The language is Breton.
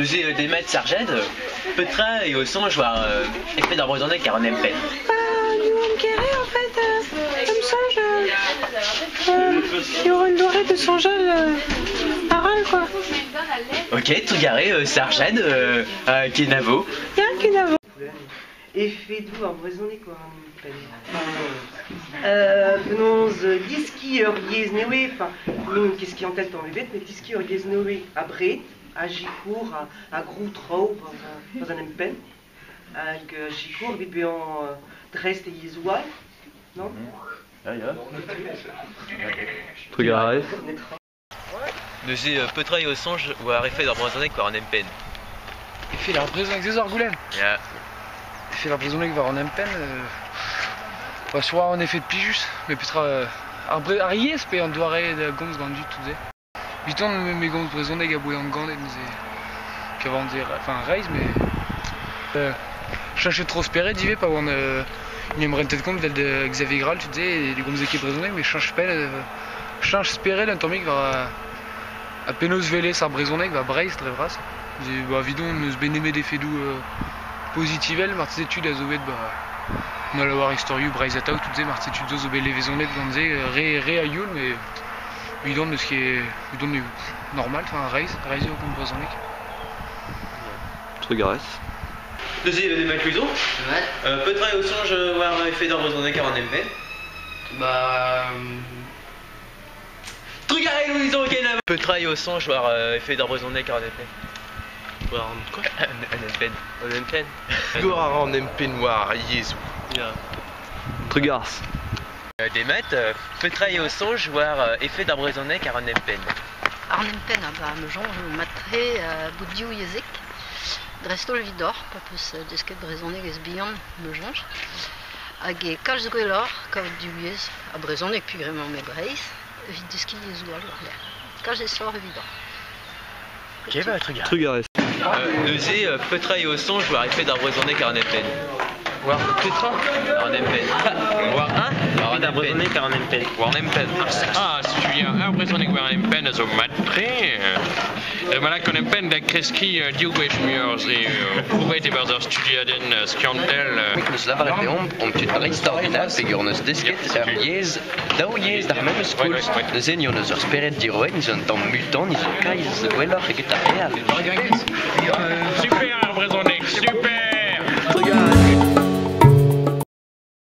Neuze demat Sarjad, petra eo soñj war efed ar brezhoneg war an empenn? Bah, nous on kere en fait, em soñj eo un doare de soñjal arall quoi. Ok, trugarez Sarjad, kenavo. Ya, kenavo. Efedoù ar brezhoneg war an empenn. Penaos deskiñ ur yezh nevez, enfin, n'on ket skiantel tamm ebet, met deskiñ ur yezh nevez abred a sikour a grou traoù barzh an empenn hag a sikour evit bezañ dreist e yezhoù all, non? Ya, ya. Trugarez. Netra. Neuze petra eo soñj war efed ar brezhoneg war an empenn? Efed ar brezhoneg, se zo ar goulenn. Ya. Efed ar brezhoneg war an empenn, bah, soit un efed plijus, met petra ar, bre ar yezh pe an doare da gomz gant an dud tout se. Eviton me gomz brezhoneg aboe an ganet neuze kavan se enfin reizh met cheñchet tro spered ivez pa oan en em rentet kont 'vel da Xavier Grall tout se ne gomze ket brezhoneg met cheñch penn cheñch spered un tammig war ha penaos 'welez ar brezhoneg war Breizh dre vras. Ba evidon n'eus bet nemet efedoù pozitivel marteze tud a zo bet ba on a lavar istorioù Breizh Atao tout se marteze tud zo zo bet levezonet gant se re re a-youl met evidon n'eus ket evidon eo normal enfin reizh reizh eo gant brezhoneg. Trugarez. Neuze demat Louison. Ouais. Petra eo soñj war efed ar brezhoneg war an empenn? Bah. Trugarez Louison kenavo. Petra eo soñj war efed ar brezhoneg war an empenn? War an quoi? An empenn. An empenn. War an empenn war ar yezhoù. Ya. Trugarez. Demat, petra eo soñj war efed ar brezhoneg war an empenn? Ar empenn a ba me soñj mat-tre bout div yezhek. Dreist-holl evidoc'h, pa peus desket brezhoneg ez bihan, me soñj. Hag e kalz gwelloc'h kaout div yezh ha brezhoneg peogwir emañ Breizh evit deskiñ yezhoù all war-lerc'h. Kalz aesoc'h evidoc'h. Ok, bah, trugarez. Trugarez. Neuze, petra eo soñj war efed ar brezhoneg war an empenn? War petra? War an empenn. War un? War an empenn. War an empenn. War an empenn. Ah, setu ur brezhoneg war an empenn a zo mat-tre. Ma lak an empenn da kreskiñ div gwech muioc'h se prouvet e-barzh ur studiadenn skiantel. Neus lavaret deomp omp tud dreistordinal peogwir hon eus desket ur yezh, daou yezh d'ar memes koulz. Neuze ni hon eus ur spered diroet, ni zo un tamm mutant, ni zo kalz gwelloc'h eget ar re all. Super.